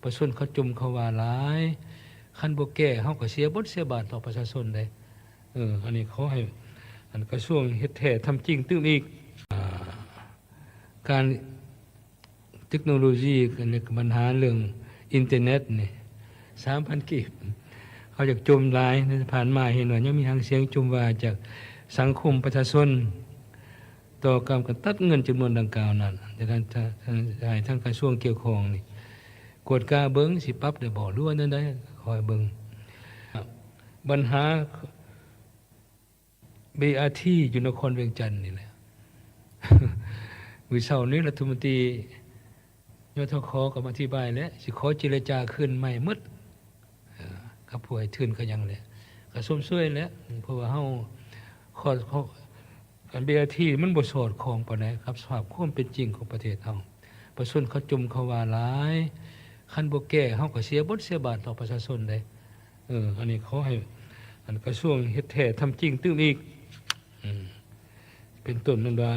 ປະຊາຊົນເຂົາຈົ່ມເຂົາວ່າຫຼາຍ. ຄັນບໍ່ແກ້ ເຮົາກໍເສຍບົດເສຍບາດຕໍ່ປະຊາຊົນເດ້. ເອີ ອັນນີ້ຂໍໃຫ້ ອັນ ກະຊວງເຮັດແທ້ທຳຈິງຕື່ມອີກ. ອ່າ ການເຕັກໂນໂລຢີ ອັນນີ້ ບັນຫາເລື່ອງອິນເຕີເນັດນີ້ ສາມພັນກີບ ເຂົາຢາກຈົ່ມຫຼາຍ. ໃນທີ່ຜ່ານມາເຫັນວ່າຍັງມີຫາງສຽງຈົ່ມວ່າຈາກສັງຄົມປະຊາຊົນ ຕໍ່ການຕັດເງິນຈຳນວນດັ່ງກ່າວນັ້ນ. ດັ່ງນັ້ນ ໃຫ້ທາງກະຊວງກ່ຽວຂ້ອງນີ້ ກວດກາເບິ່ງ ຊິປັບໄດ້ບໍ່ ຫຼືວ່າແນວໃດ ຂໍໃຫ້ເບິ່ງ. ບັນຫາ ບີອາທີ ຢູ່ນະຄອນວຽງຈັນນີ້ແຫຼະ. ມື້ເຊົ້ານີ້ລັດຖະມົນຕີ ຍທຂ ກໍມາອະທິບາຍແລ້ວ ຊິຂໍເຈລະຈາຄືນໃໝ່ໝົດ ເອີ ກັບຜູ້ໃຫ້ທຶນ ກໍຫຍັງແຫຼະ ກໍຊົມຊ່ວຍແຫຼະ. ເພາະວ່າເຮົາ ຂໍ້ ຂໍ້ ອັນ ບີອາທີ ມັນບໍ່ສອດຄ່ອງປານໃດກັບສະພາບຄວາມເປັນຈິງຂອງປະເທດເຮົາ. ປະຊາຊົນເຂົາຈົ່ມເຂົາວ່າຫຼາຍ, ຄັນບໍ່ແກ້ ເຮົາກໍເສຍບົດເສຍບາດຕໍ່ປະຊາຊົນເດ້. ເອີ ອັນນີ້ຂໍໃຫ້ ອັນ ກະຊວງເຮັດແທ້ທຳຈິງຕື່ມອີກ. ເປັນຕົ້ນນັ້ນວ່າ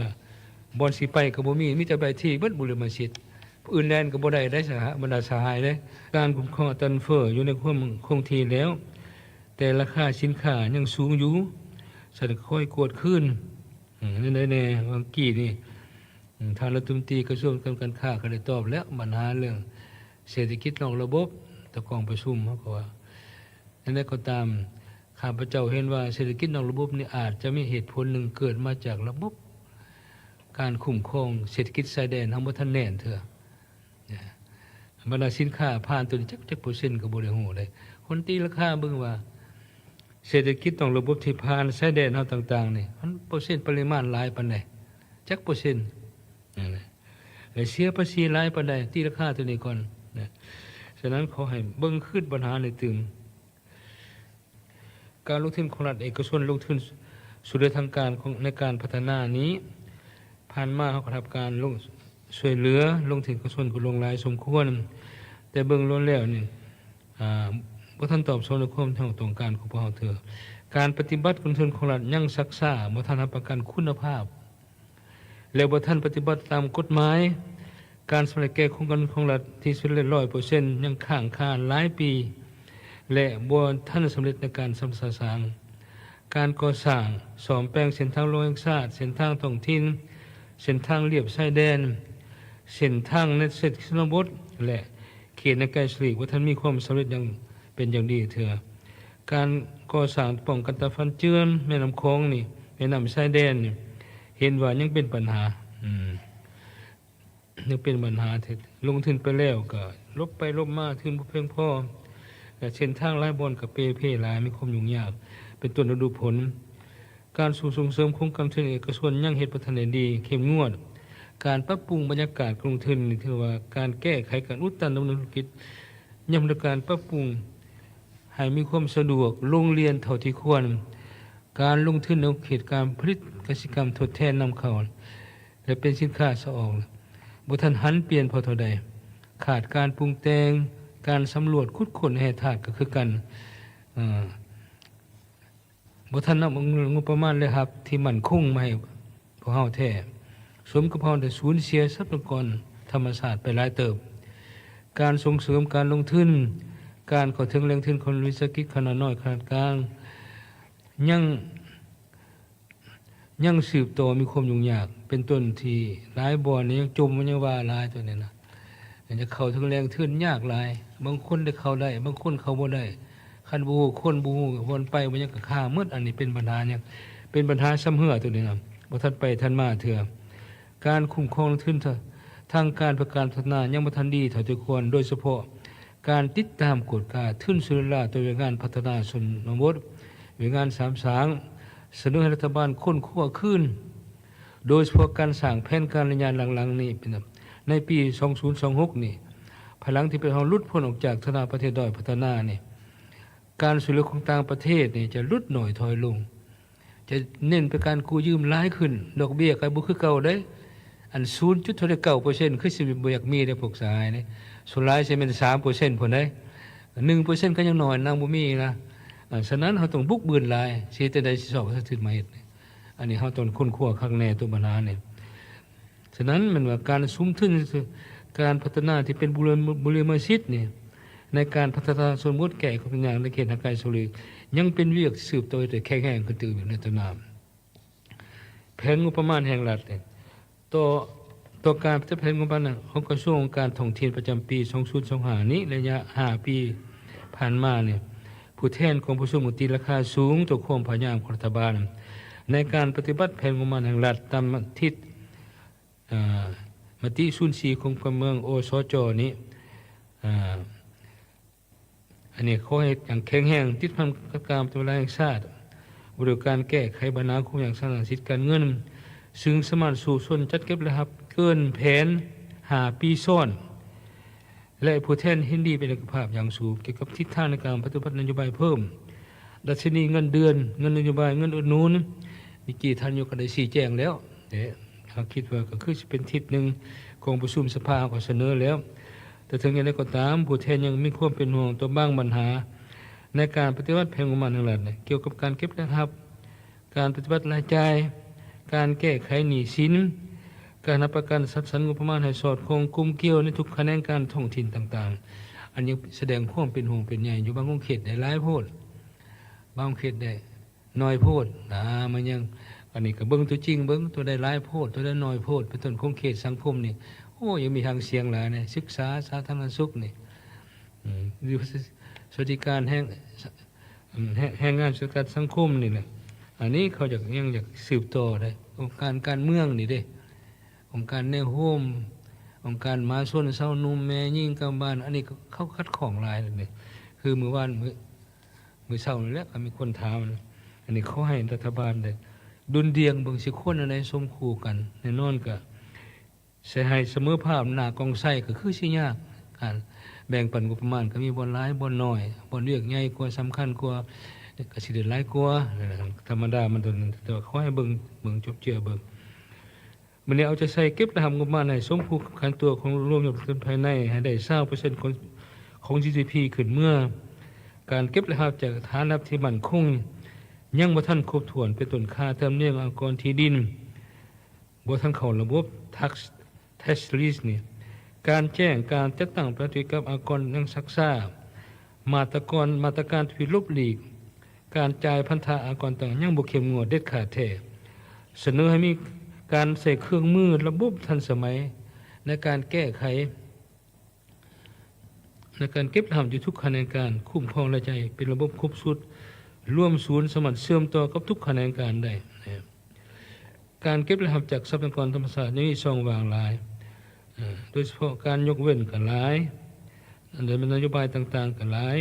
ບ່ອນຊິໄປກໍບໍ່ມີ, ມີແຕ່ໃບທີ່ເບິດບຸລິມະສິດ. ຜູ້ອື່ນແລ່ນກໍບໍ່ໄດ້ໄດ໋ ສະຫະ ບັນດາສະຫາຍເດ້. ການຄຸ້ມຄອງອັດຕາເງິນເຟີ້ຢູ່ໃນຄວາມຄົງທີ່ແລ້ວ, ແຕ່ລາຄາສິນຄ້າຍັງສູງຢູ່, ສະນັ້ນຄ່ອຍກວດຄືນ. ອືມ ແນວໃດແດ່? ວ່າກີ້ນີ້ ອືມ ທ່ານລັດຖະມົນຕີກະຊວງການຄ້າກໍໄດ້ຕອບແລ້ວ ບັນຫາເລື່ອງເສດຖະກິດນອກລະບົບ ຕະກອງປະຊຸມ ເຮົາກໍວ່າ ແນວໃດກໍຕາມ ຂ້າພະເຈົ້າເຫັນວ່າເສດຖະກິດນອກລະບົບນີ້ອາດຈະມີເຫດຜົນໜຶ່ງເກີດມາຈາກລະບົບການຄຸ້ມຄອງເສດຖະກິດຊາຍແດນເຮົາບໍ່ທັນແໜ້ນເທື່ອ. ບັນດາສິນຄ້າຜ່ານໂຕນີ້ຈັກ ຈັກເປີເຊັນກໍບໍ່ໄດ້ຮູ້ເດ້. ຄົນຕີລາຄາເບິ່ງວ່າ ເສດຖະກິດນອກລະບົບທີ່ຜ່ານຊາຍແດນເຮົາຕ່າງໆນີ້ ມັນເປີເຊັນປະລິມານຫຼາຍປານໃດ ຈັກເປີເຊັນ ນັ້ນແຫຼະ ແລະ ເສຍພາສີຫຼາຍປານໃດ ຕີລາຄາໂຕນີ້ກ່ອນນະ. ສະນັ້ນ ຂໍໃຫ້ເບິ່ງຄືນບັນຫານີ້ຕື່ມ. ການລົງທຶນຂອງລັດເອກະຊົນລົງທຶນຊ່ວຍເຫຼືອທາງການຂອງ ໃນການພັດທະນານີ້ ຜ່ານມາເຮົາກໍໄດ້ຮັບການລົງ ຊ່ວຍເຫຼືອລົງທຶນເອກະຊົນກໍຫຼວງຫຼາຍສົມຄວນ, ແຕ່ເບິ່ງລວມແລ້ວນີ້ ອາ ບໍ່ທັນຕອບສະໜອງໃນຄວາມຕ້ອງການຂອງພວກເຮົາເທື່ອ. ການປະຕິບັດການລົງທຶນຂອງລັດຍັງຊັກຊ້າ, ບໍ່ທັນຮັບປະກັນຄຸນນະພາບ ແລະ ບໍ່ທັນປະຕິບັດຕາມກົດໝາຍ. ການສຳເລັດແກ່ໂຄງການຂອງລັດທີ່ສຳເລັດຮ້ອຍເປີເຊັນຍັງຄ້າງຄາຫຼາຍປີ ແລະ ບໍ່ທັນສຳເລັດໃນການຊຳລະສາງ. ການກໍ່ສ້າງ, ສ້ອມແປງເສັ້ນທາງຫຼວງແຫ່ງຊາດ, ເສັ້ນທາງທ້ອງຖິ່ນ, ເສັ້ນທາງລຽບຊາຍແດນ, ເສັ້ນທາງໃນເຂດຊົນນະບົດ ແລະ ເຂດໃນໄກສະຫຼີກ ບໍ່ທັນມີຄວາມສຳເລັດຢ່າງເປັນຢ່າງດີເທື່ອ. ການກໍ່ສ້າງປ້ອງກັນຕາຟັນເຈື່ອນແມ່ນ້ຳຂອງນີ້, ແມ່ນ້ຳຊາຍແດນນີ້ ເຫັນວ່າຍັງເປັນບັນຫາ, ອືມ ຍັງເປັນບັນຫາທີ່ລົງທຶນໄປແລ້ວກໍຫຼົບໄປຫຼົບມາ, ທຶນບໍ່ພຽງພໍ ແລະ ເສັ້ນທາງຫຼາຍບ່ອນກໍເປ່ເພຫຼາຍ, ມີຄວາມຫຍຸ້ງຍາກ ເປັນຕົ້ນ ລະດູຝົນ. ການສູ່ສົ່ງເສີມໂຄງການທຶນເອກະຊົນຍັງເຮັດບໍ່ທັນໄດ້ດີເຂັ້ມງວດ. ການປັບປຸງບັນຍາກາດການລົງທຶນນີ້ ຖືວ່າການແກ້ໄຂການອຸດຕັນດຳເນີນທຸລະກິດ ຍ່ອມດ້ວຍການປັບປຸງໃຫ້ມີຄວາມສະດວກລົງລຽນເທົ່າທີ່ຄວນ. ການລົງທຶນໃນເຂດການຜະລິດກະສິກຳທົດແທນນຳເຂົ້າ ແລະ ເປັນສິນຄ້າສະອອກ ບໍ່ທັນຫັນປ່ຽນພໍເທົ່າໃດ. ຂາດການປຸງແຕ່ງ, ການສຳຫຼວດຂຸດຄົ້ນແຮ່ທາດກໍຄືກັນ. ເອີ ບໍ່ທັນນຳເອົາງົບປະມານລາຍຮັບທີ່ໝັ້ນຄົງມາໃຫ້ພວກເຮົາແທ້, ສົມກັບເຮົາໄດ້ສູນເສຍຊັບພະຍາກອນທຳມະຊາດໄປຫຼາຍເຕີບ. ການສົ່ງເສີມການລົງທຶນ, ການເຂົ້າເຖິງແຫຼ່ງທຶນຂອງວິສາຫະກິດຂະໜາດນ້ອຍ, ຂະໜາດກາງ ຍັງ ຍັງສືບຕໍ່ມີຄວາມຫຍຸ້ງຍາກ ເປັນຕົ້ນທີ່ຫຼາຍບ່ອນນີ້ຍັງຈົ່ມ ຍັງວ່າຫຼາຍຕົວນີ້ນະ. ຢາກເຂົ້າເຖິງແຫຼ່ງທຶນຍາກຫຼາຍ, ບາງຄົນໄດ້ເຂົ້າໄດ້ ບາງຄົນເຂົ້າບໍ່ໄດ້. ຄັນບໍ່ຮູ້ຄົນ ບໍ່ຮູ້ບ່ອນໄປ ບໍ່ຫຍັງກໍຄາໝົດ. ອັນນີ້ເປັນບັນຫາຫຍັງ? ເປັນບັນຫາຊຳເຮື້ອຕົວນີ້ນະ, ບໍ່ທັນໄປທັນມາເທື່ອ. ການຄຸ້ມຄອງທຶນທາງການເພື່ອການພັດທະນາຍັງບໍ່ທັນດີເທົ່າທີ່ຄວນ, ໂດຍສະເພາະການຕິດຕາມກວດກາທຶນຊ່ວຍເຫຼືອຕໍ່ວຽກງານພັດທະນາຊົນນະບົດ, ວຽກງານສາມສ້າງ, ສະເໜີໃຫ້ລັດຖະບານຄົ້ນຄວ້າຄືນ ໂດຍສະເພາະການສ້າງແຜນການໄລຍະຫຼັງໆນີ້ ເປັນ ໃນປີສອງພັນຊາວຫົກນີ້ ພາຍຫຼັງທີ່ປະເທດເຮົາຫຼຸດພົ້ນອອກຈາກຖານະປະເທດດ້ອຍພັດທະນານີ້ ການຊ່ວຍເຫຼືອຂອງຕ່າງປະເທດນີ້ຈະຫຼຸດໜ້ອຍຖອຍລົງ, ຈະເນັ້ນໄປການກູ້ຢືມຫຼາຍຂຶ້ນ, ດອກເບ້ຍກໍບໍ່ຄືເກົ່າເດ້. ອັນສູນຈຸດເທົ່າໃດ ເກົ້າເປີເຊັນ ຄືຊິບໍ່ຢາກມີເດ້ພວກສະຫາຍເດ້. ສ່ວນຫຼາຍຊິແມ່ນສາມເປີເຊັນພຸ້ນເດ້, ໜຶ່ງເປີເຊັນກໍຍັງໜ້ອຍ ນຳບໍ່ມີນະ. ອາ ສະນັ້ນເຮົາຕ້ອງບຸກບືນຫຼາຍ, ຊິເຮັດຈັ່ງໃດຊິຊອກຫາທຶນມາເຮັດ. ອັນນີ້ເຮົາຕ້ອງຄົ້ນຄວ້າຄັກແນ່ຕົວບັນຫານີ້. ສະນັ້ນແມ່ນວ່າການສຸມທຶນ ການພັດທະນາທີ່ເປັນບຸລິມະສິດນີ້ ໃນການພັດທະນາຊົນບົດແກ້ໄຂຄວາມທຸກຍາກໃນເຂດຫ່າງໄກສອກຫຼີກ ຍັງເປັນວຽກທີ່ສືບຕໍ່ເຮັດໃຫ້ແຂງແຮງຂຶ້ນຕື່ມອີກໃນຕໍ່ໜ້າ. ແຜນງົບປະມານແຫ່ງລັດນີ້ ຕໍ່ ຕໍ່ການປະຕິບັດແຜນງົບປະມານຂອງກະຊວງການທ້ອງຖິ່ນປະຈຳປີສອງພັນຊາວຫ້ານີ້ ໄລຍະຫ້າປີຜ່ານມານີ້ ຜູ້ແທນກອງປະຊຸມກໍຕີລາຄາສູງຕໍ່ຄວາມພະຍາຍາມຂອງລັດຖະບານ ໃນການປະຕິບັດແຜນງົບປະມານແຫ່ງລັດຕາມມະຕິ ເອີ ມະຕິສູນສີ່ຂອງພັກການເມືອງ ໂອສຈ ນີ້ ເອີ ອັນນີ້ຂໍໃຫ້ຍັງແຂງແຮງ ຕິດພັນກັບການພັດທະນາແຫ່ງຊາດ ວ່າດ້ວຍການແກ້ໄຂບັນຫາຄວາມຍາກສາທາລະນະ ສິດການເງິນ ຊຶ່ງສາມາດສູ້ຊົນຈັດເກັບລາຍຮັບເກີນແຜນຫ້າປີຊ້ອນ ແລະ ຜູ້ແທນເຫັນດີເປັນເອກະພາບຢ່າງສູງກ່ຽວກັບທິດທາງໃນການປະຕິບັດນະໂຍບາຍເພີ່ມ ດັດຊະນີເງິນເດືອນ, ເງິນນະໂຍບາຍ, ເງິນອຸດໜູນ ເມື່ອກີ້ທ່ານນາຍົກກໍໄດ້ຊີ້ແຈງແລ້ວ ແຕ່ເຮົາຄິດວ່າກໍຄືຊິເປັນທິດໜຶ່ງ ກອງປະຊຸມສະພາກໍສະເໜີແລ້ວ. ແຕ່ເຖິງຢ່າງໃດກໍຕາມ, ຜູ້ແທນຍັງມີຄວາມເປັນຫ່ວງຕໍ່ບາງບັນຫາໃນການປະຕິບັດແຜນງົບປະມານແຫ່ງລັດ ກ່ຽວກັບການເກັບລາຍຮັບ, ການປະຕິບັດລາຍຈ່າຍ, ການແກ້ໄຂໜີ້ສິນ, ການຮັບປະກັນຈັດສັນງົບປະມານໃຫ້ສອດຄ່ອງກົມກ່ຽວໃນທຸກຂະແໜງການທ້ອງຖິ່ນຕ່າງໆ. ອັນນີ້ສະແດງຄວາມເປັນຫ່ວງເປັນໃຍຢູ່ບາງຂົງເຂດໄດ້ຫຼາຍໂພດ, ບາງຂົງເຂດໄດ້ ໜ້ອຍໂພດນະ ມັນຍັງ ອັນນີ້ກໍເບິ່ງຕົວຈິງເບິ່ງ ຕົວໃດຫຼາຍໂພດ ຕົວໃດໜ້ອຍໂພດ ເປັນຕົ້ນຂົງເຂດສັງຄົມນີ້ ໂອ້ ຍັງມີຫາງສຽງຫຼາຍນະ ສຶກສາ ສາທາລະນະສຸກນີ້ ອືມ ຢູ່ສະຫວັດດີການແຮງ ແຮງ ແຮງງານ ສະຫວັດດີການສັງຄົມນີ້ແຫຼະ ອັນນີ້ເຂົາຢາກ ຍັງຢາກສືບຕໍ່ໄດ້ ອົງການການເມືອງນີ້ເດ້ ອົງການແນວໂຮມ ອົງການມະຫາຊົນ ຊາວໜຸ່ມ ແມ່ຍິງ ກຳມານ ອັນນີ້ເຂົາຂັດຂ້ອງຫຼາຍເດ້ ຄືມື້ວານ ມື້ ມື້ເຊົ້ານີ້ແຫຼະ ກໍມີຄົນຖາມ ອັນນີ້ຂໍໃຫ້ລັດຖະບານໄດ້ດຸ່ນດ່ຽງເບິ່ງຊິຄວນອັນໃດສົມຄູ່ກັນ ແນ່ນອນກໍຊິໃຫ້ສະເໝີພາບໜ້າກອງໄຊ ກໍຄືຊິຍາກ ການແບ່ງປັນງົບປະມານກໍມີບ່ອນຫຼາຍບ່ອນໜ້ອຍ ບ່ອນວຽກໃຫຍ່ກວ່າ ສຳຄັນກວ່າ ກໍຊິໄດ້ຫຼາຍກວ່າ ທຳມະດາມັນຕົວນັ້ນ ແຕ່ວ່າຂໍໃຫ້ເບິ່ງ ເບິ່ງຈົບເຈືອເບິ່ງ. ມື້ນີ້ເອົາໃຈໃສ່ເກັບລາຍຮັບງົບປະມານໃຫ້ສົມຄູ່ກັບການຕົວະຂອງລວມຍອດຜົນກຳເງິນພາຍໃນໃຫ້ໄດ້ຊາວເປີເຊັນຂອງ ຂອງ ຈີດີພີ ຂຶ້ນເມືອ. ການເກັບລາຍຮັບຈາກຖານລາຍຮັບທີ່ໝັ້ນຄົງຍັງບໍ່ທັນຄົບຖ້ວນ ເປັນຕົ້ນຄ່າທຳນຽມອາກອນທີ່ດິນບໍ່ທັນເຂົ້າລະບົບ tax, tax relief ນີ້. ການແຈ້ງການຈັດຕັ້ງປະຕິບັດກັບອາກອນຍັງຊັກຊ້າ. ມາດຕະກອນ ມາດຕະການທີ່ລົບຫຼີກການຈ່າຍພັນທະອາກອນຕ່າງຍັງບໍ່ເຂັ້ມງວດເດັດຂາດແທ້. ສະເໜີໃຫ້ມີການໃຊ້ເຄື່ອງມືລະບົບທັນສະໄໝໃນການແກ້ໄຂ ໃນການເກັບລາຍຮັບຢູ່ທຸກຂະແໜງການ, ຄຸ້ມຄອງລາຍຈ່າຍເປັນລະບົບຄົບຊຸດ, ລວມສູນສາມາດເຊື່ອມຕໍ່ກັບທຸກຂະແໜງການໄດ້. ການເກັບລາຍຮັບຈາກຊັບພະຍາກອນທຳມະຊາດຍັງມີຊ່ອງວ່າງຫຼາຍ, ເອີ ໂດຍສະເພາະການຍົກເວັ້ນກໍຫຼາຍ, ອັນໃດແມ່ນນະໂຍບາຍຕ່າງໆກໍຫຼາຍ,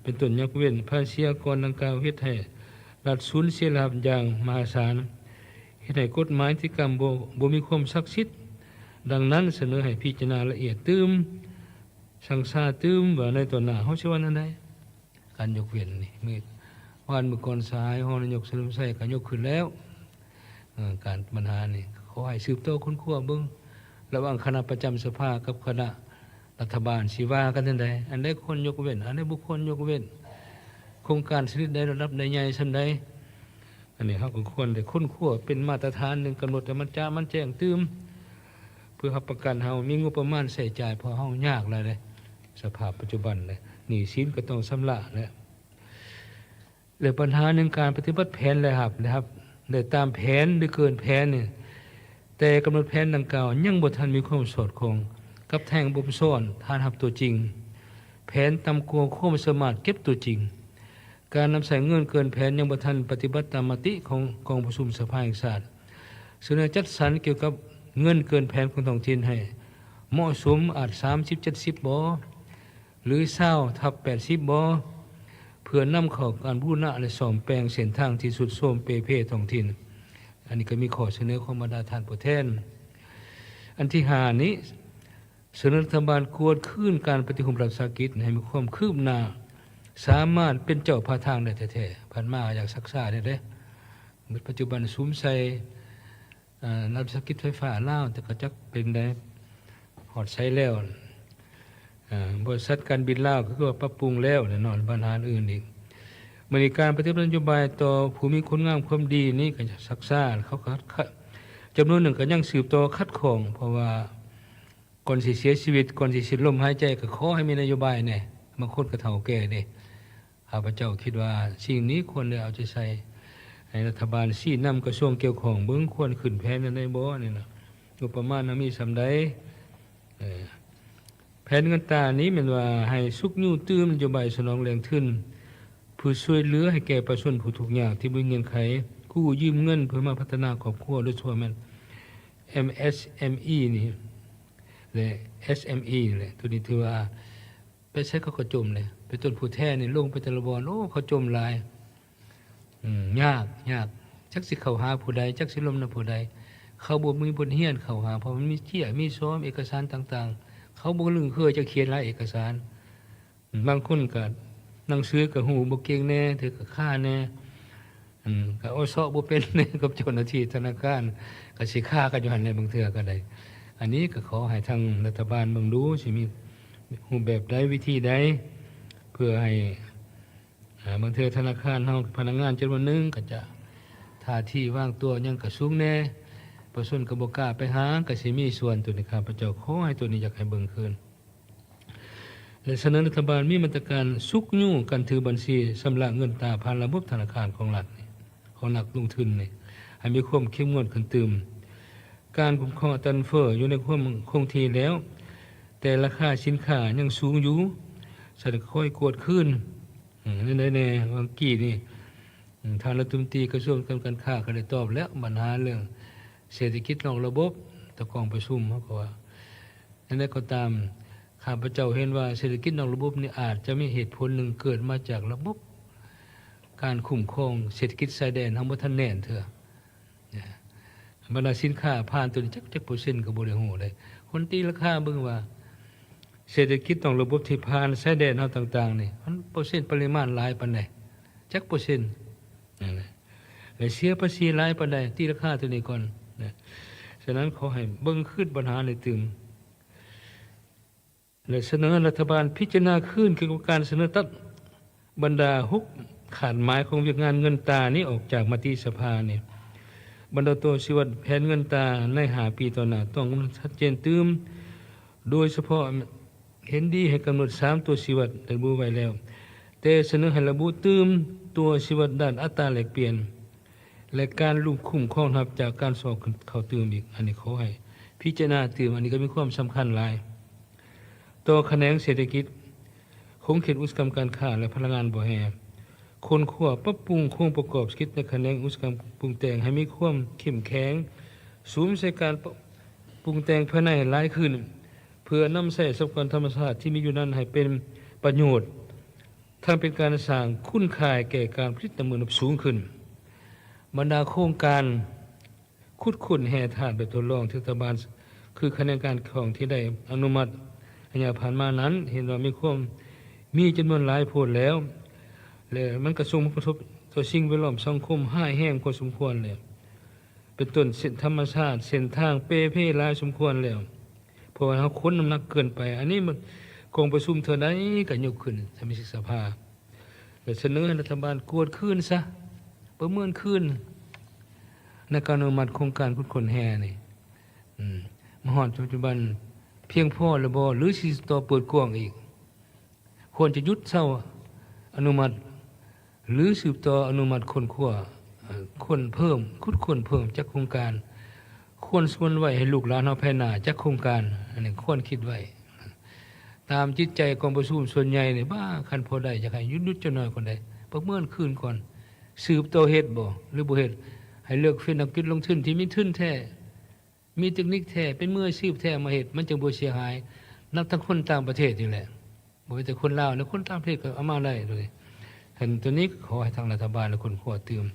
ເປັນຕົ້ນຍົກເວັ້ນພາສີອາກອນດັ່ງກ່າວ ເຮັດໃຫ້ລັດສູນເສຍລາຍຮັບຢ່າງມະຫາສານ, ເຮັດໃຫ້ກົດໝາຍນິຕິກຳບໍ່ ບໍ່ມີຄວາມສັກສິດ. ດັ່ງນັ້ນ, ສະເໜີໃຫ້ພິຈາລະນາລະອຽດຕື່ມ, ຊັງຊາຕື່ມວ່າໃນຕໍ່ໜ້າເຮົາຊິວ່າແນວໃດ. ການຍົກເວັ້ນນີ້ ມື້ວານມື້ກ່ອນສະຫາຍຮອງນາຍົກສະເຫຼີມໄຊກໍຍົກຂຶ້ນແລ້ວ ເອີ ການບັນຫານີ້ ຂໍໃຫ້ສືບຕໍ່ຄົ້ນຄວ້າເບິ່ງ ລະຫວ່າງຄະນະປະຈຳສະພາກັບຄະນະລັດຖະບານຊິວ່າກັນຈັ່ງໃດ ອັນໃດຄວນຍົກເວັ້ນ ອັນໃດບໍ່ຄວນຍົກເວັ້ນ ໂຄງການຊະນິດໃດ ລະດັບໃດ ໃຫຍ່ສ່ຳໃດ. ອັນນີ້ເຮົາກໍຄວນໄດ້ຄົ້ນຄວ້າເປັນມາດຕະຖານໜຶ່ງ ກຳນົດໃຫ້ມັນຈະ ມັນແຈ້ງຕື່ມ ເພື່ອຮັບປະກັນເຮົາມີງົບປະມານໃຊ້ຈ່າຍ ເພາະເຮົາຍາກຫຼາຍເດ້ ສະພາບປັດຈຸບັນເດ້ ໜີ້ສິນກໍຕ້ອງຊຳລະແຫຼະ. ແລະ ບັນຫາໜຶ່ງ ການປະຕິບັດແຜນລາຍຮັບ ລາຍຮັບໄດ້ຕາມແຜນ ຫຼື ເກີນແຜນນີ້ ແຕ່ກຳນົດແຜນດັ່ງກ່າວຍັງບໍ່ທັນມີຄວາມສອດຄ່ອງກັບແທ່ງບົມຊ້ອນຖານຮັບຕົວຈິງ, ແຜນຕ່ຳກວ່າຄວາມສາມາດເກັບຕົວຈິງ. ການນຳໃຊ້ເງິນເກີນແຜນຍັງບໍ່ທັນປະຕິບັດຕາມມະຕິຂອງກອງປະຊຸມສະພາແຫ່ງຊາດ ສະເໜີຈັດສັນກ່ຽວກັບເງິນເກີນແຜນຂອງທ້ອງຖິ່ນໃຫ້ເໝາະສົມ ອາດສາມສິບ ເຈັດສິບ ບໍ ຫຼື ຊາວ ທັບ ແປດສິບ ບໍ ເພື່ອນຳເຂົ້າການບູລະນະ ແລະ ສ້ອມແປງເສັ້ນທາງທີ່ຊຸດໂຊມເປ່ເພທ້ອງຖິ່ນ. ອັນນີ້ກໍມີຂໍ້ສະເໜີຂອງບັນດາທ່ານຜູ້ແທນ. ອັນທີຫ້ານີ້ ສະເໜີລັດຖະບານກວດຄືນການປະຕິຮູບລັດວິສາຫະກິດໃຫ້ມີຄວາມຄືບໜ້າ ສາມາດເປັນເຈົ້າພາທາງໄດ້ແທ້ໆ. ຜ່ານມາຢ່າງຊັກຊ້າແທ້ເດ້. ປັດຈຸບັນສຸມໃສ່ ເອີ ລັດວິສາຫະກິດໄຟຟ້າລາວ ແຕ່ກໍຈັກເປັນໃດ ຮອດໃສແລ້ວ. ເອີ ບໍລິສັດການບິນລາວກໍຄືວ່າປັບປຸງແລ້ວແຫຼະເນາະ ບັນຫາອື່ນອີກ. ມື້ນີ້ການປະຕິບັດນະໂຍບາຍຕໍ່ຜູ້ມີຄຸນງາມຄວາມດີນີ້ກໍຊັກຊ້າ ເຂົາກໍ ຈຳນວນໜຶ່ງກໍຍັງສືບຕໍ່ຂັດຂ້ອງ ເພາະວ່າ ກ່ອນຊິເສຍຊີວິດ, ກ່ອນຊິສິ້ນລົມຫາຍໃຈ, ກໍຂໍໃຫ້ມີນະໂຍບາຍແດ່. ບາງຄົນກໍເຖົ້າແກ່ເດ້. ຂ້າພະເຈົ້າຄິດວ່າສິ່ງນີ້ຄວນໄດ້ເອົາໃຈໃສ່, ໃຫ້ລັດຖະບານຊີ້ນຳກະຊວງກ່ຽວຂ້ອງເບິ່ງ ຄວນຂຶ້ນແຜນອັນໃດບໍ່ ນີ້ນະ, ງົບປະມານເຮົາມີສ່ຳໃດ. ເອີ ແຜນເງິນຕານີ້ແມ່ນວ່າໃຫ້ຊຸກຍູ້ຕື່ມນະໂຍບາຍສະໜອງແຫຼ່ງທຶນ ເພື່ອຊ່ວຍເຫຼືອໃຫ້ແກ່ປະຊາຊົນຜູ້ທຸກຍາກທີ່ບໍ່ມີເງື່ອນໄຂ, ກູ້ຢືມເງິນເພື່ອມາພັດທະນາຄອບຄົວ, ໂດຍສະເພາະແມ່ນ ເອັມເອສເອັມອີ ນີ້ ແລະ ເອສເອັມອີ ນີ້ແຫຼະ. ໂຕນີ້ຖືວ່າໄປໃສເຂົາກໍຈົ່ມເດ້. ເປັນຕົ້ນຜູ້ແທນນີ້ລົງໄປແຕ່ລະບ່ອນ, ໂອ້ ເຂົາຈົ່ມຫຼາຍ. ອືມ ຍາກ ຍາກ ຈັກຊິເຂົ້າຫາຜູ້ໃດ, ຈັກຊິລົມນຳຜູ້ໃດ. ເຂົາບໍ່ມີບົດຮຽນເຂົ້າຫາ, ເພາະມັນມີເຈ້ຍ ມີຊອມ ເອກະສານຕ່າງໆ. ເຂົາບໍ່ລຶ້ງເຄີຍຈະຂຽນຫຼາຍເອກະສານ. ບາງຄົນກໍໜັງສືກໍຮູ້ບໍ່ເກັ່ງແດ່, ເທື່ອກໍຄາແດ່, ອືມ ກໍເອົາເຊາະບໍ່ເປັນແດ່ກັບເຈົ້າໜ້າທີ່ທະນາຄານ, ກໍຊິຄາກັນຢູ່ຫັ້ນແຫຼະບາງເທື່ອກໍໄດ້. ອັນນີ້ກໍຂໍໃຫ້ທາງລັດຖະບານເບິ່ງດູ ຊິມີຮູບແບບໃດ ວິທີໃດ ເພື່ອໃຫ້ ອາ ບາງເທື່ອທະນາຄານເຮົາ ພະນັກງານຈຳນວນໜຶ່ງກໍຈະທ່າທີວາງຕົວຫຍັງກໍສູງແດ່, ປະຊາຊົນກໍບໍ່ກ້າໄປຫາ, ກໍຊິມີສ່ວນໂຕນີ້. ຂ້າພະເຈົ້າຂໍໃຫ້ໂຕນີ້ ຢາກໃຫ້ເບິ່ງຄືນ ແລະ ສະເໜີລັດຖະບານມີມາດຕະການຊຸກຍູ້ການຖືບັນຊີຊຳລະເງິນຕາຜ່ານລະບົບທະນາຄານຂອງລັດນີ້, ຂອງນັກລົງທຶນນີ້ ໃຫ້ມີຄວາມເຂັ້ມງວດຂຶ້ນຕື່ມ. ການຄຸ້ມຄອງອັດຕາເງິນເຟີ້ຢູ່ໃນຄວາມຄົງທີ່ແລ້ວ, ແຕ່ລາຄາສິນຄ້າຍັງສູງຢູ່, ສະນັ້ນຄອຍກວດຄືນ. ອືມ ແນວໃດແດ່? ຫວ່າງກີ້ນີ້ ອືມ ທ່ານລັດຖະມົນຕີກະຊວງການຄ້າກໍໄດ້ຕອບແລ້ວ ບັນຫາເລື່ອງເສດຖະກິດນອກລະບົບ ຕະກອງປະຊຸມ ເຮົາກໍວ່າ ແນວໃດກໍຕາມ ຂ້າພະເຈົ້າເຫັນວ່າເສດຖະກິດນອກລະບົບນີ້ອາດຈະມີເຫດຜົນໜຶ່ງເກີດມາຈາກລະບົບການຄຸ້ມຄອງເສດຖະກິດຊາຍແດນເຮົາບໍ່ທັນແໜ້ນເທື່ອ. ບັນດາສິນຄ້າຜ່ານໂຕນີ້ຈັກ ຈັກເປີເຊັນກໍບໍ່ໄດ້ຮູ້ເດ້. ຄົນຕີລາຄາເບິ່ງວ່າ ເສດຖະກິດນອກລະບົບທີ່ຜ່ານຊາຍແດນເຮົາຕ່າງໆນີ້ ມັນເປີເຊັນປະລິມານຫຼາຍປານໃດ? ຈັກເປີເຊັນ? ນັ້ນແຫຼະ. ແລະ ເສຍພາສີຫຼາຍປານໃດ? ຕີລາຄາໂຕນີ້ກ່ອນນະ. ສະນັ້ນ ຂໍໃຫ້ເບິ່ງຄືນບັນຫານີ້ຕື່ມ. ແລະ ສະເໜີໃຫ້ລັດຖະບານພິຈາລະນາຄືນກ່ຽວກັບການສະເໜີຕັດບັນດາຫົກຂາດໝາຍຂອງວຽກງານເງິນຕານີ້ອອກຈາກມະຕິສະພານີ້. ບັນດາຕົວຊີ້ວັດແຜນເງິນຕາໃນຫ້າປີຕໍ່ໜ້າ ຕ້ອງກຳນົດຊັດເຈນຕື່ມ, ໂດຍສະເພາະເຫັນດີໃຫ້ກຳນົດສາມຕົວຊີ້ວັດໄດ້ລະບຸໄວ້ແລ້ວ, ແຕ່ສະເໜີໃຫ້ລະບຸຕື່ມຕົວຊີ້ວັດດ້ານອັດຕາແລກປ່ຽນ ແລະ ການລຸ້ມຄຸ້ມຄອງຮັບຈາກການຊອກເຂົ້າຕື່ມອີກ. ອັນນີ້ຂໍໃຫ້ພິຈາລະນາຕື່ມ, ອັນນີ້ກໍມີຄວາມສຳຄັນຫຼາຍ. ຕໍ່ຂະແໜງເສດຖະກິດ, ຂົງເຂດອຸດສາຫະກຳການຄ້າ ແລະ ພະລັງງານບໍ່ແຮ່, ຄົ້ນຄວ້າປັບປຸງໂຄງປະກອບເສດຖະກິດໃນຂະແໜງອຸດສາຫະກຳປຸງແຕ່ງໃຫ້ມີຄວາມເຂັ້ມແຂງ, ສຸມໃສ່ການ ປະ ປຸງແຕ່ງພາຍໃນໃຫ້ຫຼາຍຂຶ້ນ, ເພື່ອນຳໃຊ້ຊັບພະຍາກອນທຳມະຊາດທີ່ມີຢູ່ນັ້ນໃຫ້ເປັນປະໂຫຍດ, ທັງເປັນການສ້າງຄຸນຄ່າແກ່ການຜະລິດໃນເມືອງໃນລະດັບສູງຂຶ້ນ. ບັນດາໂຄງການ ຂຸດຄົ້ນແຮ່ທາດແບບທົດລອງທີ່ລັດຖະບານ ຄືຂະແໜງການກ່ຽວຂ້ອງທີ່ໄດ້ອະນຸມັດໄລຍະຜ່ານມານັ້ນ ເຫັນວ່າມີຄວາມ ມີຈຳນວນຫຼາຍໂພດແລ້ວ ແລະ ມັນກະສົ່ງຜົນກະທົບຕໍ່ສິ່ງແວດລ້ອມສັງຄົມຮ້າຍແຮງພໍສົມຄວນແລ້ວ ເປັນຕົ້ນເສັ້ນທຳມະຊາດ, ເສັ້ນທາງເປ່ເພຫຼາຍສົມຄວນແລ້ວ ເພາະວ່າເຮົາຂົນນ້ຳໜັກເກີນໄປ. ອັນນີ້ມັນກອງປະຊຸມເທື່ອໃດກະຍົກຂຶ້ນສະມາຊິກສະພາ ແລະ ສະເໜີໃຫ້ລັດຖະບານກວດຄືນຊະ, ປະເມີນຄືນ ໃນການອະນຸມັດໂຄງການຂຸດຄົ້ນແຮ່ນີ້ ອືມ ມາຮອດປັດຈຸບັນພຽງພໍແລ້ວບໍ່ ຫຼື ຊິຕໍ່ເປີດກວ້າງອີກ? ຄວນຈະຢຸດເຊົາອະນຸມັດ ຫຼື ສືບຕໍ່ອະນຸມັດຄົ້ນຄວ້າ, ເອີ ຄົ້ນເພີ່ມ, ຂຸດຄົ້ນເພີ່ມຈັກໂຄງການ? ຄວນສະຫງວນໄວ້ໃຫ້ລູກຫຼານເຮົາພາຍໜ້າຈັກໂຄງການ? ອັນນີ້ຄວນຄິດໄວ້. ຕາມຈິດໃຈກອງປະຊຸມສ່ວນໃຫຍ່ນີ້ ວ່າຄັນພໍໄດ້ຢາກໃຫ້ຢຸດໆຈັກໜ້ອຍກ່ອນເດ້, ປະເມີນຄືນກ່ອນ, ສືບຕໍ່ເຮັດບໍ່ ຫຼື ບໍ່ເຮັດ? ໃຫ້ເລືອກເຟັນນັກທຸລະກິດລົງທຶນທີ່ມີທຶນແທ້, ມີເຕັກນິກແທ້, ເປັນມືອາຊີບແທ້ມາເຮັດ, ມັນຈຶ່ງບໍ່ເສຍຫາຍ. ນັບທັງຄົນຕ່າງປະເທດນີ້ແຫຼະ, ບໍ່ແມ່ນແຕ່ຄົນລາວນະ, ຄົນຕ່າງປະເທດກໍເອົາມາໄດ້ໂດຍ. ອັນໂຕນີ້ກໍຂໍໃຫ້ທາງລັດຖະບານໄດ້ຄົ້ນຄວ້າຕື່ມ.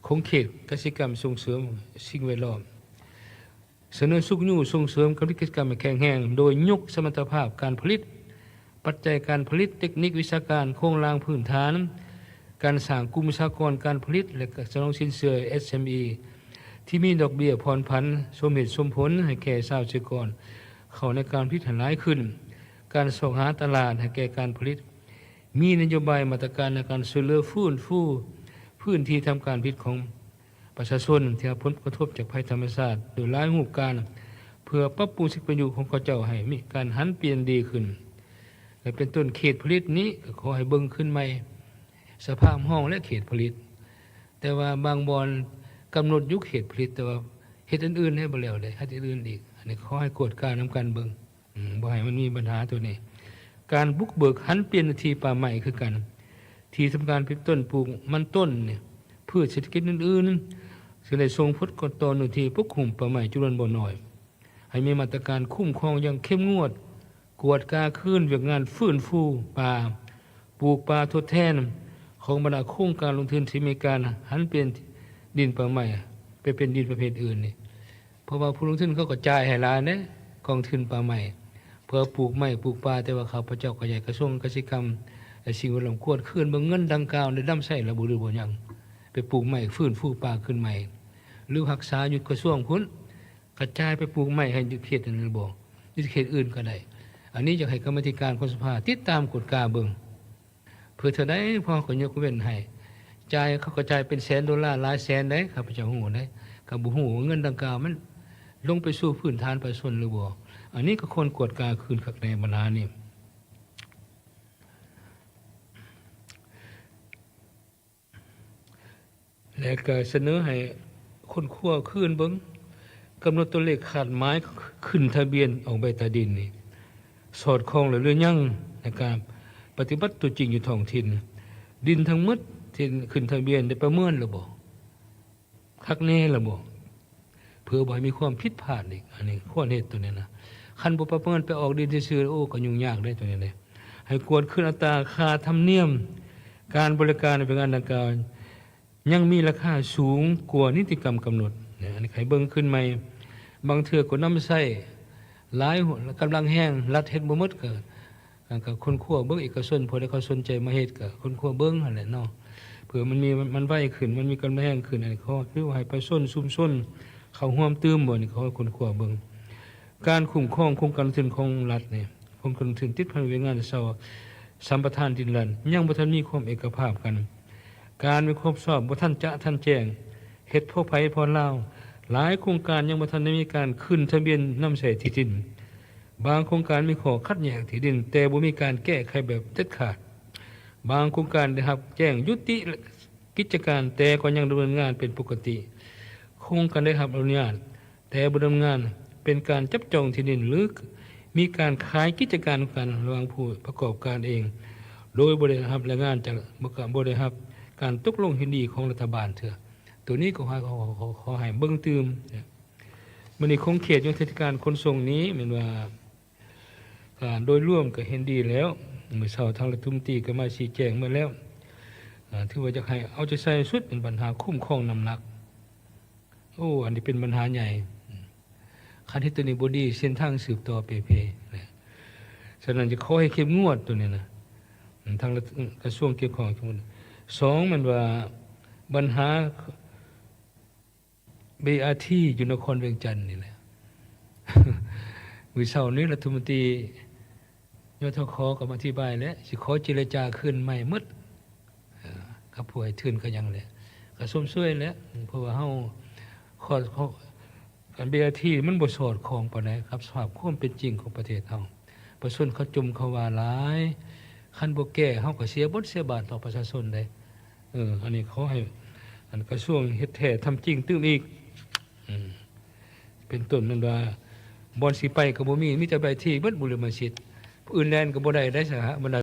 ຂົງເຂດກະສິກຳສົ່ງເສີມສິ່ງແວດລ້ອມ. ສະເໜີຊຸກຍູ້ສົ່ງເສີມການຜະລິດກະສິກຳໃຫ້ແຂງແຮງ ໂດຍຍົກສະມັດຕະພາບການຜະລິດ, ປັດໄຈການຜະລິດ, ເຕັກນິກວິຊາການ, ໂຄງລ່າງພື້ນຖານ, ການສ້າງກຸ່ມປະຊາກອນການຜະລິດ ແລະ ສະໜອງສິນເຊື່ອ ເອສເອັມອີ ທີ່ມີດອກເບ້ຍຜ່ອນຜັນສົມເຫດສົມຜົນໃຫ້ແກ່ຊາວກະສິກອນເຂົ້າໃນການຜະລິດໃຫ້ຫຼາຍຂຶ້ນ, ການຊອກຫາຕະຫຼາດໃຫ້ແກ່ການຜະລິດ, ມີນະໂຍບາຍມາດຕະການໃນການຊ່ວຍເຫຼືອຟື້ນຟູພື້ນທີ່ທຳການຜະລິດຂອງ ປະຊາຊົນທີ່ຮັບຜົນກະທົບຈາກໄພທຳມະຊາດໂດຍຫຼາຍຮູບການ, ເພື່ອປັບປຸງສິດປະໂຫຍດຂອງເຂົາເຈົ້າໃຫ້ມີການຫັນປ່ຽນດີຂຶ້ນ ແລະ ເປັນຕົ້ນເຂດຜະລິດນີ້ກໍຂໍໃຫ້ເບິ່ງຄືນໃໝ່ ສະພາບຫ້ອງ ແລະ ເຂດຜະລິດ. ແຕ່ວ່າບາງບ່ອນກຳນົດຢູ່ເຂດຜະລິດ ແຕ່ວ່າເຮັດອັນອື່ນໃຫ້ບໍ່ແລ້ວເດ້ ເຮັດອັນອື່ນອີກ. ອັນນີ້ຂໍໃຫ້ກວດການຳກັນເບິ່ງ ອືມ ບໍ່ໃຫ້ມັນມີບັນຫາໂຕນີ້. ການບຸກເບີກຫັນປ່ຽນເນື້ອທີ່ປ່າໄມ້ຄືກັນ ທີ່ສຳຄັນເປັນຕົ້ນປູກມັນຕົ້ນນີ້ ພືດເສດຖະກິດອື່ນໆ ເຊິ່ງໄດ້ສົ່ງຜົນກະທົບຕໍ່ເນື້ອທີ່ປົກຄຸມປ່າໄມ້ຈຳນວນບໍ່ໜ້ອຍ. ໃຫ້ມີມາດຕະການຄຸ້ມຄອງຢ່າງເຂັ້ມງວດ, ກວດກາຄືນວຽກງານຟື້ນຟູປ່າ, ປູກປ່າທົດແທນ ຂອງບັນດາໂຄງການລົງທຶນທີ່ມີການຫັນປ່ຽນດິນປ່າໄມ້ໄປເປັນດິນປະເພດອື່ນນີ້. ເພາະວ່າຜູ້ລົງທຶນເຂົາກໍຈ່າຍໃຫ້ຫຼາຍເດ້ ກອງທຶນປ່າໄມ້ ເພື່ອປູກໄມ້ປູກປ່າ, ແຕ່ວ່າຂ້າພະເຈົ້າກໍຢາກໃຫ້ກະຊວງກະສິກຳ ແລະ ສິ່ງແວດລ້ອມກວດຄືນເບິ່ງເງິນດັ່ງກ່າວໄດ້ນຳໃຊ້ແລ້ວບໍ່ ຫຼື ບໍ່ຍັງ ໄປປູກໄມ້ຟື້ນຟູປ່າຄືນໃໝ່ ຫຼື ຮັກສາຢູ່ກະຊວງພຸ້ນ ກະຈາຍໄປປູກໄມ້ໃຫ້ຢູ່ເຂດນັ້ນຫຼືບໍ່ ຢູ່ເຂດອື່ນກໍໄດ້. ອັນນີ້ຢາກໃຫ້ກຳມາທິການຂອງສະພາຕິດຕາມກວດກາເບິ່ງ ເພື່ອເທົ່າໃດ ເພາະເຂົາກໍຍົກເວັ້ນໃຫ້ ຈ່າຍ ເຂົາກໍຈ່າຍເປັນແສນໂດລາ ຫຼາຍແສນໃດ໋ ຂ້າພະເຈົ້າຮູ້ໃດ໋ ກໍບໍ່ຮູ້ວ່າເງິນດັ່ງກ່າວມັນລົງໄປສູ່ພື້ນຖານປະຊາຊົນຫຼືບໍ່. ອັນນີ້ກໍຄວນກວດກາຄືນຄັກແນ່ບັນຫານີ້ ແລະ ກໍສະເໜີໃຫ້ຄົ້ນຄວ້າຄືນເບິ່ງ ກຳນົດຕົວເລກຄາດໝາຍຂຶ້ນທະບຽນອອກໃບຕາດິນນີ້ ສອດຄ່ອງແລ້ວຫຼືຍັງ ໃນການປະຕິບັດຕົວຈິງຢູ່ທ້ອງຖິ່ນ. ດິນທັງໝົດທີ່ຂຶ້ນທະບຽນໄດ້ປະເມີນແລ້ວບໍ່? ຄັກແນ່ແລ້ວບໍ່? ເພື່ອບໍ່ໃຫ້ມີຄວາມຜິດພາດອີກ ອັນນີ້ຄວນເຮັດໂຕນີ້ນະ. ຄັນບໍ່ປະເມີນໄປອອກດິນຊື່ໆ ໂອ້ ກໍຫຍຸ້ງຍາກເດ້ໂຕນີ້ເດ້. ໃຫ້ກວດຄືນອັດຕາຄ່າທຳນຽມການບໍລິການໃນວຽກງານດັ່ງກ່າວ ຍັງມີລາຄາສູງກວ່ານິຕິກຳກຳນົດ. ອັນນີ້ໃຫ້ເບິ່ງຄືນໃໝ່. ບາງເທື່ອກໍນຳໃຊ້ຫຼາຍກຳລັງແຮງ ລັດເຮັດບໍ່ໝົດ ກໍ ອັນກໍຄົ້ນຄວ້າເບິ່ງ ເອກະຊົນຜູ້ໃດເຂົາສົນໃຈມາເຮັດກໍຄົ້ນຄວ້າເບິ່ງຫັ້ນແຫຼະເນາະ ເພື່ອມັນມີ ມັນໄວຂຶ້ນ ມັນມີກຳລັງແຮງຂຶ້ນ. ອັນນີ້ຂໍຖືວ່າໃຫ້ປະຊາຊົນຊຸມຊົນເຂົ້າຮ່ວມຕື່ມບໍ່ ນີ້ຂໍຄົ້ນຄວ້າເບິ່ງ. ການຄຸ້ມຄອງໂຄງການລົງທຶນຂອງລັດນີ້ ໂຄງການລົງທຶນຕິດພັນວຽກງານເຊົ່າສຳປະທານດິນລັດ ຍັງບໍ່ທັນມີຄວາມເອກະພາບກັນ ການມີຄວາມຊອບບໍ່ທັນຈະທັນແຈ້ງ ເຮັດພໍໃຜພໍລາວ. ຫຼາຍໂຄງການຍັງບໍ່ທັນໄດ້ມີການຂຶ້ນທະບຽນນຳໃຊ້ທີ່ດິນ. ບາງໂຄງການມີຂໍ້ຂັດແຍ່ງທີ່ດິນ ແຕ່ບໍ່ມີການແກ້ໄຂແບບເດັດຂາດ. ບາງໂຄງການໄດ້ຮັບແຈ້ງຍຸຕິກິດຈະການ ແຕ່ກໍຍັງດຳເນີນງານເປັນປົກກະຕິ. ໂຄງການໄດ້ຮັບອະນຸຍາດ ແຕ່ບໍ່ດຳເນີນງານ ເປັນການຈັບຈອງທີ່ດິນ ຫຼື ມີການຂາຍກິດຈະການຂອງກັນລະຫວ່າງຜູ້ປະກອບການເອງ ໂດຍບໍ່ໄດ້ຮັບລາຍງານຈາກ ບໍ່ ບໍ່ໄດ້ຮັບການຕົກລົງເຫັນດີຂອງລັດຖະບານເທື່ອ. ໂຕນີ້ກໍຂໍ ຂໍ ຂໍ ຂໍໃຫ້ເບິ່ງຕື່ມ. ມື້ນີ້ຂົງເຂດໂຍທາທິການຂົນສົ່ງນີ້ແມ່ນວ່າ ການໂດຍລວມກໍເຫັນດີແລ້ວ. ມື້ເຊົ້າທາງລັດຖະມົນຕີກໍມາຊີ້ແຈງໝົດແລ້ວ. ອາ ຖືວ່າຢາກໃຫ້ເອົາໃຈໃສ່ສຸດ ເປັນບັນຫາຄຸ້ມຄອງນ້ຳໜັກ. ໂອ້ ອັນນີ້ເປັນບັນຫາໃຫຍ່. ຄັນເຮັດໂຕນີ້ບໍ່ດີ ເສັ້ນທາງສືບຕໍ່ເປ່ເພນະ. ສະນັ້ນຈະຂໍໃຫ້ເຂັ້ມງວດໂຕນີ້ນະ ທາງລັດ ກະຊວງກ່ຽວຂ້ອງ. ສອງ ແມ່ນວ່າບັນຫາ ບີອາທີ ຢູ່ນະຄອນວຽງຈັນນີ້ແຫຼະ. ມື້ເຊົ້ານີ້ລັດຖະມົນຕີ ຍທຂ ກໍມາອະທິບາຍແລ້ວ ຊິຂໍເຈລະຈາຄືນໃໝ່ໝົດ ເອີ ກັບຜູ້ໃຫ້ທຶນກໍຫຍັງແຫຼະ ກໍຊົມຊ່ວຍແຫຼະ ເພາະວ່າເຮົາ ຂໍ້ ຂໍ້ ອັນ ບີອາທີ ມັນບໍ່ສອດຄ່ອງປານໃດກັບສະພາບຄວາມເປັນຈິງຂອງປະເທດເຮົາ. ປະຊາຊົນເຂົາຈົ່ມເຂົາວ່າຫຼາຍ ຄັນບໍ່ແກ້ເຮົາກໍເສຍບົດເສຍບາດຕໍ່ປະຊາຊົນເດ້. ເອີ ອັນນີ້ຂໍໃຫ້ ອັນ ກະຊວງເຮັດແທ້ທຳຈິງຕື່ມອີກ. ເປັນຕົ້ນແມ່ນວ່າ ບ່ອນຊິໄປກໍບໍ່ມີ ມີແຕ່ໃບທີ່ເບິດບຸລິມະສິດ ຜູ້ອື່ນແລ່ນກໍບໍ່ໄດ້ໄດ໋ ສະຫະບັນດາ